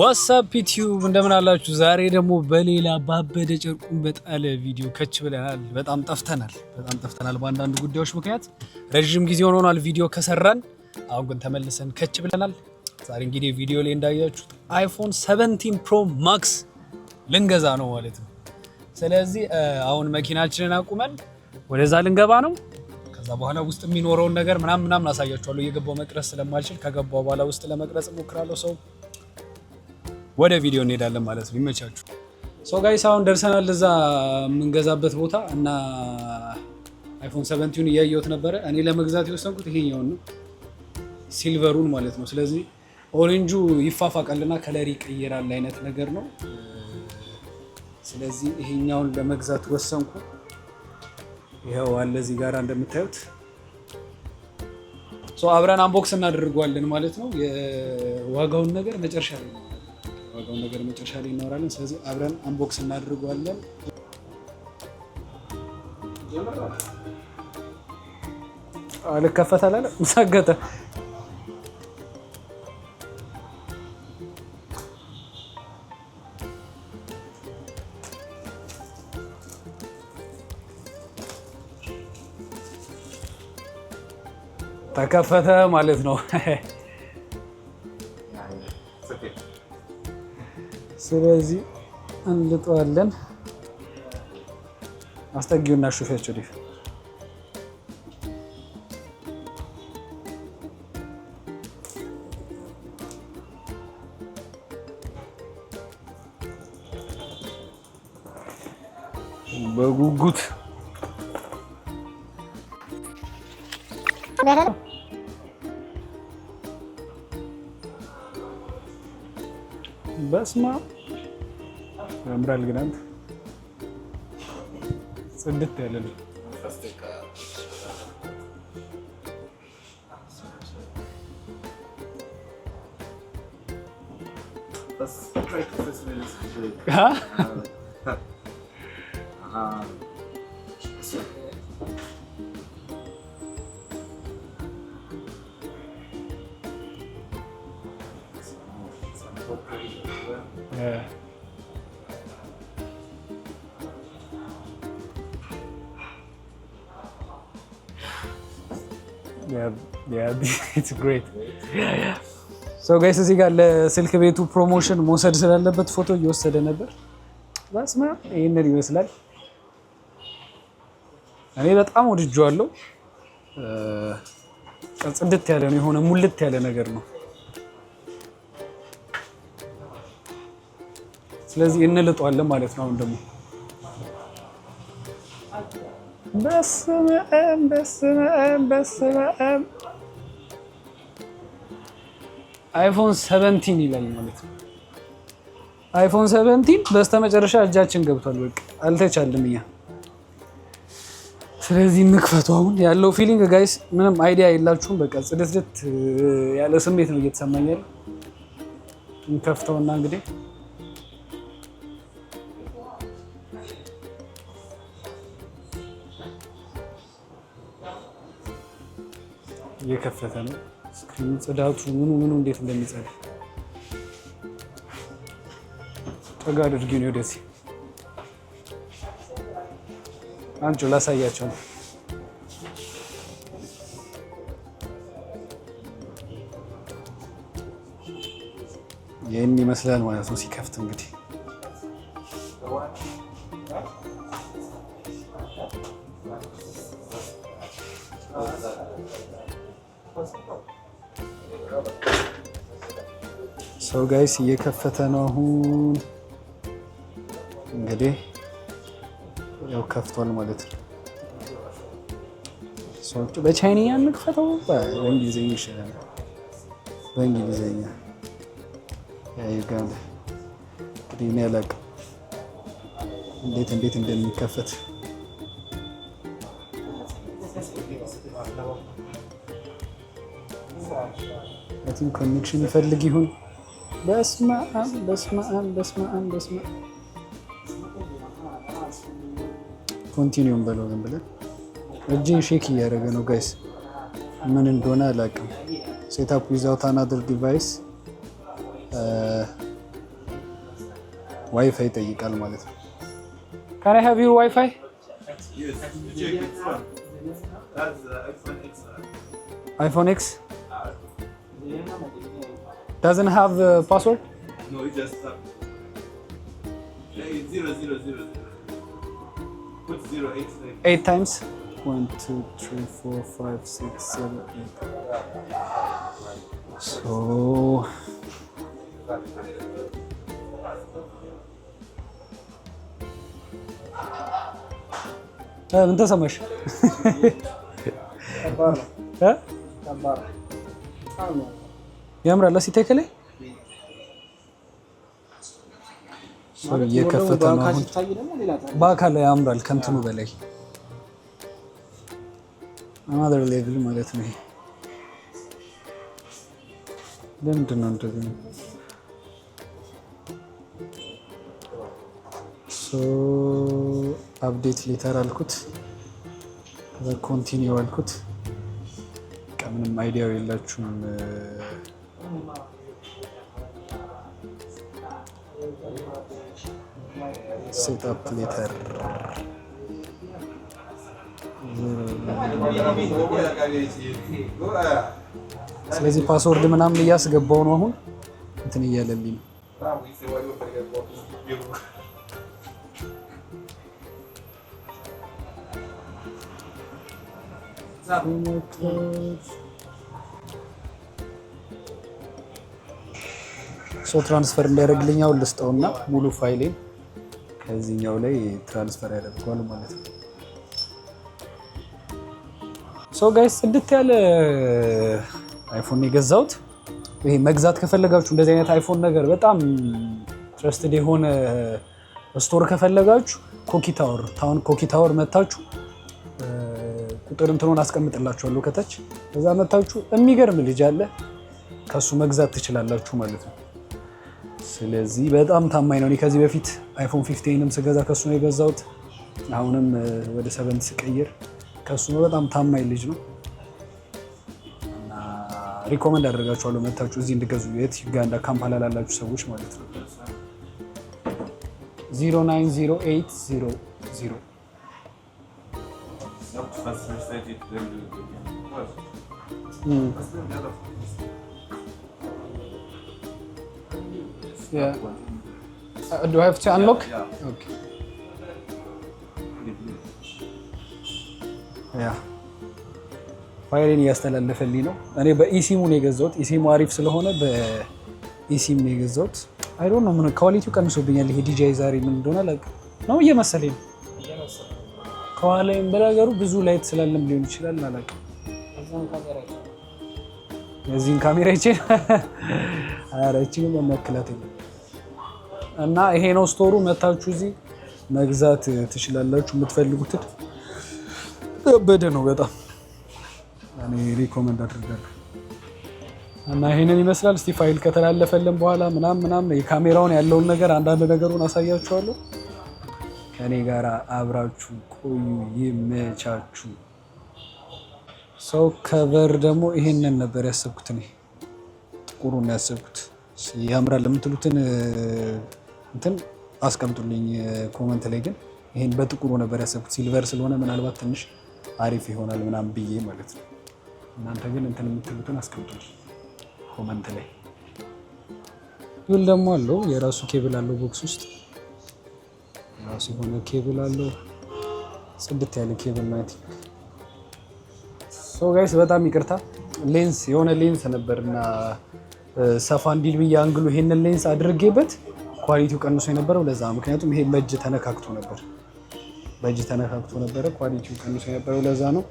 What's up YouTube፣ እንደምን አላችሁ? ዛሬ ደግሞ በሌላ ባበደ ጨርቁን በጣለ ቪዲዮ ከች ብለናል። በጣም ጠፍተናል፣ በጣም ጠፍተናል። በአንዳንድ ጉዳዮች ምክንያት ረዥም ጊዜ ሆኖናል ቪዲዮ ከሰራን። አሁን ግን ተመልሰን ከች ብለናል። ዛሬ እንግዲህ ቪዲዮ ላይ እንዳያችሁት iPhone 17 Pro Max ልንገዛ ነው ማለት ነው። ስለዚህ አሁን መኪናችንን አቁመን ወደዛ ልንገባ ነው። ከዛ በኋላ ውስጥ የሚኖረውን ነገር ምናምን ምናምን አሳያችኋለሁ። እየገባው መቅረጽ ስለማልችል ከገባው በኋላ ውስጥ ለመቅረጽ እሞክራለሁ። So ወደ ቪዲዮ እንሄዳለን ማለት ነው። ይመቻችሁ። So guys፣ አሁን ደርሰናል እዛ የምንገዛበት ቦታ እና iPhone 17ን እያየሁት ነበረ። እኔ ለመግዛት የወሰንኩት ይሄኛውን ነው፣ silver ኡን ማለት ነው። ስለዚህ orange ኡ ይፋፋቃልና color ይቀይራል አይነት ነገር ነው። ስለዚህ ይሄኛውን ለመግዛት ወሰንኩ። ይኸው አለ እዚህ ጋር እንደምታዩት። አብረን unbox እናደርገዋለን ማለት ነው። የዋጋውን ነገር መጨረሻ ላይ እናወራለን። ስለዚህ አብረን unbox እናደርገዋለን። አልከፈት አላለም፣ ሰገጠ። ተከፈተ ማለት ነው። ስለዚህ እንልጠዋለን። አስጠጊውና ሹፊያቸው ዲፍ። በጉጉት። በስማ ያምራል። ግን አንተ ጽድት ያለ ነው። It's great. So guys፣ እዚህ ጋር ለስልክ ቤቱ promotion መውሰድ ስላለበት ፎቶ እየወሰደ ነበር። በስመ አብ፣ ይህንን ይመስላል። እኔ በጣም ወድጄዋለሁ። ጽድት ያለ ነው፣ የሆነ ሙልት ያለ ነገር ነው። ስለዚህ እንልጠዋለን ማለት ነው። አሁን ደግሞ በስመ አብ፣ በስመ አብ፣ በስመ አብ፣ iPhone 17 ይላል ማለት ነው። iPhone 17 በስተመጨረሻ እጃችን ገብቷል። በቃ አልተቻልም እኛ። ስለዚህ እንክፈቱ። አሁን ያለው feeling guys ምንም idea የላችሁም። በቃ ጽድትድት ያለ ስሜት ነው እየተሰማኝ ያለው። እንከፍተውና እንግዲህ እየከፈተ ነው። Screen ጽዳቱ ምኑ ምኑ እንዴት እንደሚጸዳ። ጠጋ አድርጊ ነው ወደዚህ አንቺ ላሳያቸው ነው። ይህን ይመስላል ማለት ነው ሲከፍት እንግዲህ። So guys፣ እየከፈተ ነው አሁን። እንግዲህ ያው ከፍቷል ማለት ነው። ሰዎቹ በቻይንኛ እንክፈተው፣ በእንግሊዝኛ ይሻላል። በእንግሊዝኛ ያይጋል። እንግዲህ እኔ አላውቅም እንዴት እንዴት እንደሚከፈት። I think connection ይፈልግ ይሁን። በስመ አብ፣ በስመ አብ፣ በስመ አብ፣ በስመ አብ። Continue ም በለው ዝም ብለን። እጄን shake እያደረገ ነው guys፣ ምን እንደሆነ አላውቅም። Setup without another device. ዋይፋይ ይጠይቃል ማለት ነው። Can I have your WiFi? Yes, you check it. One. That's iPhone X. iPhone X doesn't have password. No, you just tap. Yeah, it's 0000. Put 0 8 9. Eight times. One, two, three, four, five, six, seven, eight. So ምን ተሰማሽ? እ? ያምራል። ሲታይ ከላይ እየከፈተ ነው አሁን። በአካል ያምራል ከእንትኑ በላይ፣ another level ማለት ነው። ይሄ ለምንድን ነው እንደዚህ ነው? So update later አልኩት፣ ከዛ continue አልኩት። በቃ ምንም idea ው የላችሁም። Set up later. ስለዚህ password ምናምን እያስገባው ነው፣ አሁን እንትን እያለልኝ ነው። So transfer እንዲያደርግልኝ አሁን ልስጠውና ሙሉ ፋይሌን ከዚህኛው ላይ transfer ያደርገዋል ማለት ነው። So guys፣ ጽድት ያለ iPhone የገዛሁት። ይሄ መግዛት ከፈለጋችሁ፣ እንደዚህ አይነት iPhone ነገር በጣም trusted የሆነ store ከፈለጋችሁ ኮኪ ታወር town፣ ኮኪ ታወር መታችሁ፣ ቁጥር እንትኑን አስቀምጥላችኋለሁ ከታች። እዛ መታችሁ የሚገርም ልጅ አለ፣ ከሱ መግዛት ትችላላችሁ ማለት ነው። ስለዚህ በጣም ታማኝ ነው። እኔ ከዚህ በፊት iPhone 15ንም ስገዛ ከሱ ነው የገዛሁት። አሁንም ወደ 7 ስቀይር ከሱ ነው። በጣም ታማኝ ልጅ ነው እና recommend አደርጋችኋለሁ መታችሁ እዚህ እንድገዙ፣ የት ዩጋንዳ ካምፓላ ላላችሁ ሰዎች ማለት ነው። 090800. You have to first reset it, then do it again. What? Let's do the other phone. Yeah. Do I have to unlock? Yeah. Okay. Yeah, ፋይሌን እያስተላለፈልኝ ነው። እኔ በ eSIM ኡ ነው የገዛሁት። eSIM ኡ አሪፍ ስለሆነ በ eSIM ነው የገዛሁት። I don't know ምን quality ው ቀንሶብኛል። ይሄ DJI ዛሬ ምን እንደሆነ አላውቅም። ነው እየመሰለኝ ነው። ከኋላይም በነገሩ ብዙ light ስላለም ሊሆን ይችላል፣ አላውቅም። የዚህን ካሜራ ይቼ ኧረ ይቺንም የሚያክላት የለም። እና ይሄ ነው store ኡ። መታችሁ እዚህ መግዛት ትችላላችሁ የምትፈልጉትን። በደ ነው በጣም፣ እኔ recommend አድርጋለሁ። እና ይሄንን ይመስላል። እስቲ ፋይል ከተላለፈልን በኋላ ምናምን ምናምን የካሜራውን ያለውን ነገር አንዳንድ ነገሩን አሳያችኋለሁ። ከኔ ጋር አብራችሁ ቆዩ፣ ይመቻችሁ። So cover ደግሞ ይሄንን ነበር ያሰብኩት፣ እኔ ጥቁሩን ነው ያሰብኩት። ያምራል የምትሉትን እንትን አስቀምጡልኝ comment ላይ። ግን ይሄን በጥቁሩ ነበር ያሰብኩት፣ silver ስለሆነ ምናልባት ትንሽ አሪፍ ይሆናል ምናምን ብዬ ማለት ነው። እናንተ ግን እንትን የምትሉትን አስቀምጡልኝ comment ላይ። ኬብል ደግሞ አለው፣ የራሱ ኬብል አለው፣ box ውስጥ የራሱ የሆነ ኬብል አለው። ጽድት ያለ ኬብል ነው። So guys፣ በጣም ይቅርታ፣ ሌንስ የሆነ ሌንስ ነበርና ሰፋ እንዲል ብዬ angle ኡ ይሄንን ሌንስ አድርጌበት quality ው ቀንሶ የነበረው ለዛ ነው። ምክንያቱም ይሄ በእጅ ተነካክቶ ነበር፣ በእጅ ተነካክቶ ነበረ። Quality ው ቀንሶ የነበረው ለዛ ነው።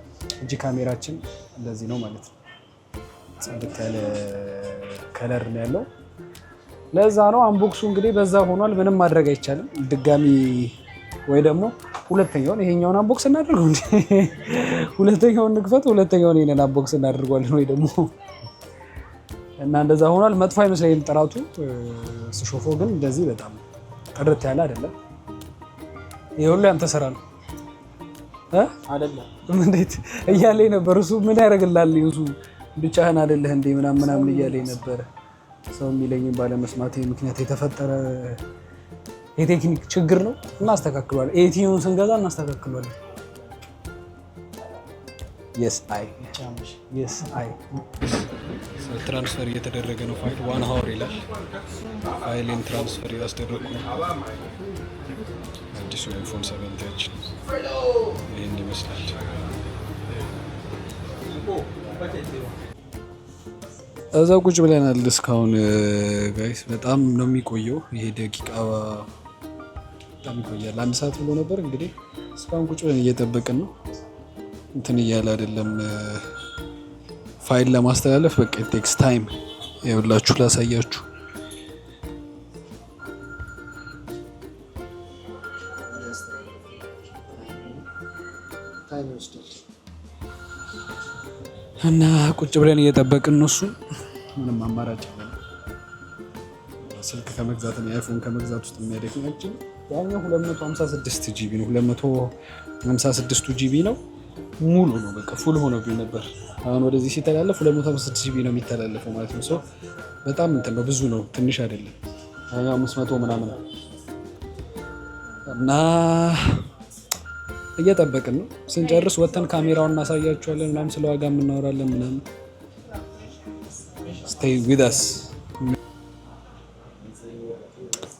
እጅ ካሜራችን እንደዚህ ነው ማለት ነው። ጽድት ያለ color ነው ያለው። ለዛ ነው unbox ኡ እንግዲህ በዛ ሆኗል። ምንም ማድረግ አይቻልም። ድጋሚ ወይ ደግሞ ሁለተኛውን ይሄኛውን unbox እናድርገው እንዴ? ሁለተኛውን ንክፈት፣ ሁለተኛውን ይሄንን unbox እናድርጓለን ወይ ደግሞ እና እንደዛ ሆኗል። መጥፎ አይመስለኝም ጥራቱ። ስሾፎ ግን እንደዚህ በጣም ጥርት ያለ አይደለም። ይሄ ሁሉ ያንተ ስራ ነው እ? አይደለም። እንዴት እያለኝ ነበር እሱ፣ ምን ያደርግልሃል እሱ፣ ብቻህን አይደለህ እንዴ ምናምን ምናምን እያለኝ ነበረ። ሰው የሚለኝን ባለመስማቴ ምክንያት የተፈጠረ የቴክኒክ ችግር ነው፣ እናስተካክለዋለን። 18ኑን ስንገዛ እናስተካክለዋለን። Yes, I transfer እየተደረገ ነው። File 1 hour ይላል። File ኤን transfer እያስደረግኩ ነው። አዲሱ iPhone 17ያችን ይህን ይመስላል። እዛ ቁጭ ብለናል እስካሁን guys። በጣም ነው የሚቆየው ይሄ ደቂቃ፣ በጣም ይቆያል። አንድ ሰዓት ብሎ ነበር፣ እንግዲህ እስካሁን ቁጭ ብለን እየጠበቅን ነው። እንትን እያለ አይደለም ፋይል ለማስተላለፍ፣ በቃ takes time። ይኸውላችሁ ላሳያችሁ። Time ይወስዳል። እና ቁጭ ብለን እየጠበቅን ነው። እሱ ምንም አማራጭ የለም። ስልክ ከመግዛት፣ iPhone ከመግዛት ውስጥ የሚያደክማችን ያኛው 256 GB ነው። 256 GB ነው፣ ሙሉ ነው። በቃ full ሆኖብኝ ነበር። አሁን ወደዚህ ሲተላለፍ 256 GB ነው የሚተላለፈው ማለት ነው። So በጣም እንትን ነው፣ ብዙ ነው፣ ትንሽ አይደለም። ያኛው 500 ምናምን እና እየጠበቅን ነው። ስንጨርስ ወተን ካሜራውን እናሳያችኋለን ምናምን፣ ስለ ዋጋ የምናወራለን ምናምን። Stay with us.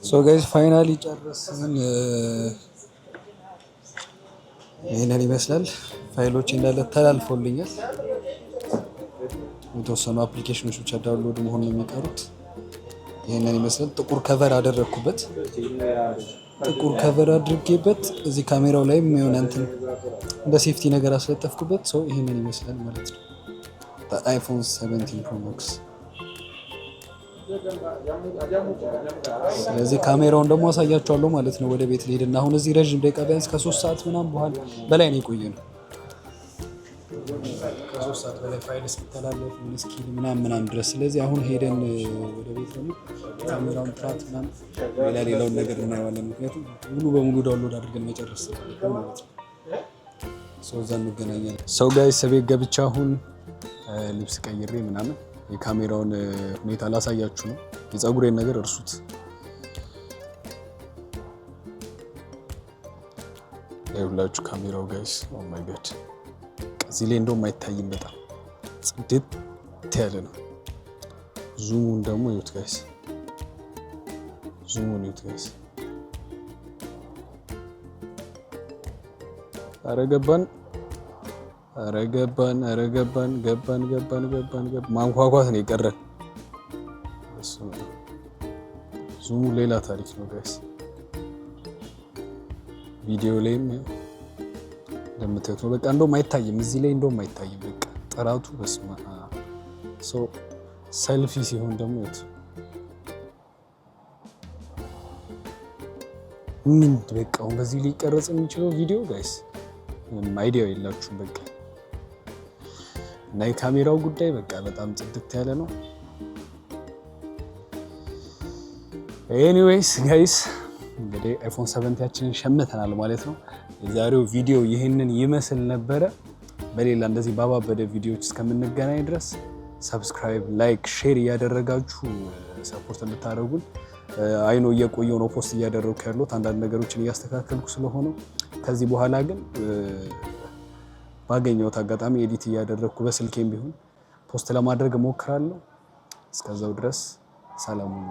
So guys, finally ጨረስን። ይህንን ይመስላል። ፋይሎች እንዳለ ተላልፎልኛል። የተወሰኑ application ኖች ብቻ download መሆን ነው የሚቀሩት። ይህንን ይመስላል። ጥቁር cover አደረግኩበት። ጥቁር cover አድርጌበት እዚህ ካሜራው ላይም የሆነ እንትን እንደ safety ነገር አስለጠፍኩበት። So ይህንን ይመስላል ማለት ነው። iPhone 17 Pro Max። ስለዚህ ካሜራውን ደግሞ አሳያችኋለሁ ማለት ነው። ወደ ቤት ልሄድና አሁን እዚህ ረዥም ደቂቃ፣ ቢያንስ ከ3 ሰዓት ምናምን በኋላ በላይ ነው የቆየ ነው። ከ3 ሰዓት በላይ ፋይል እስኪተላለፍ ምን እስኪል ምናምን ምናምን ድረስ። ስለዚህ አሁን ሄደን ወደ ቤት ደግሞ ካሜራውን ጥራት ምናምን ሌላ ሌላውን ነገር እናየዋለን። ምክንያቱም ሙሉ በሙሉ download አድርገን መጨረስ ስላለብን ማለት ነው። So እዛ እንገናኛለን። So guys፣ ቤት ገብቻ አሁን ልብስ ቀይሬ ምናምን የካሜራውን ሁኔታ ላሳያችሁ ነው። የፀጉሬን ነገር እርሱት። ይኸውላችሁ ካሜራው guys፣ oh my God፣ እዚህ ላይ እንደውም አይታይም። በጣም ጽድት ያለ ነው። Zoom ኡን ደግሞ ይዩት guys፣ zoom ኡን ይዩት guys። አረ ገባን፣ አረ ገባን፣ አረ ገባን፣ ገባን፣ ገባን፣ ገባን፣ ገባን። ማንኳኳት ነው የቀረን። Zoom ኡ ሌላ ታሪክ ነው guys። ቪዲዮ ላይም እንደምታዩት ነው። በቃ እንደውም አይታይም፣ እዚህ ላይ እንደውም አይታይም። በቃ ጥራቱ በስመ አብ። So selfie ሲሆን ደግሞ ይዩት፣ ምን በቃ አሁን በዚህ ሊቀረጽ የሚችለው ቪዲዮ guys፣ ምንም idea ው የላችሁም። በቃ እና የካሜራው ጉዳይ በቃ በጣም ጽድት ያለ ነው። Anyways guys፣ እንግዲህ iPhone 17ያችንን ሸምተናል ማለት ነው። የዛሬው ቪዲዮ ይህንን ይመስል ነበረ። በሌላ እንደዚህ ባባበደ ቪዲዮዎች እስከምንገናኝ ድረስ subscribe፣ like፣ share እያደረጋችሁ support እንድታደርጉን። I know እየቆየው ነው post እያደረግኩ ያለሁት፣ አንዳንድ ነገሮችን እያስተካከልኩ ስለሆነ፣ ከዚህ በኋላ ግን ባገኘሁት አጋጣሚ edit እያደረግኩ በስልኬም ቢሆን post ለማድረግ እሞክራለሁ። እስከዛው ድረስ ሰላም ሁኑ።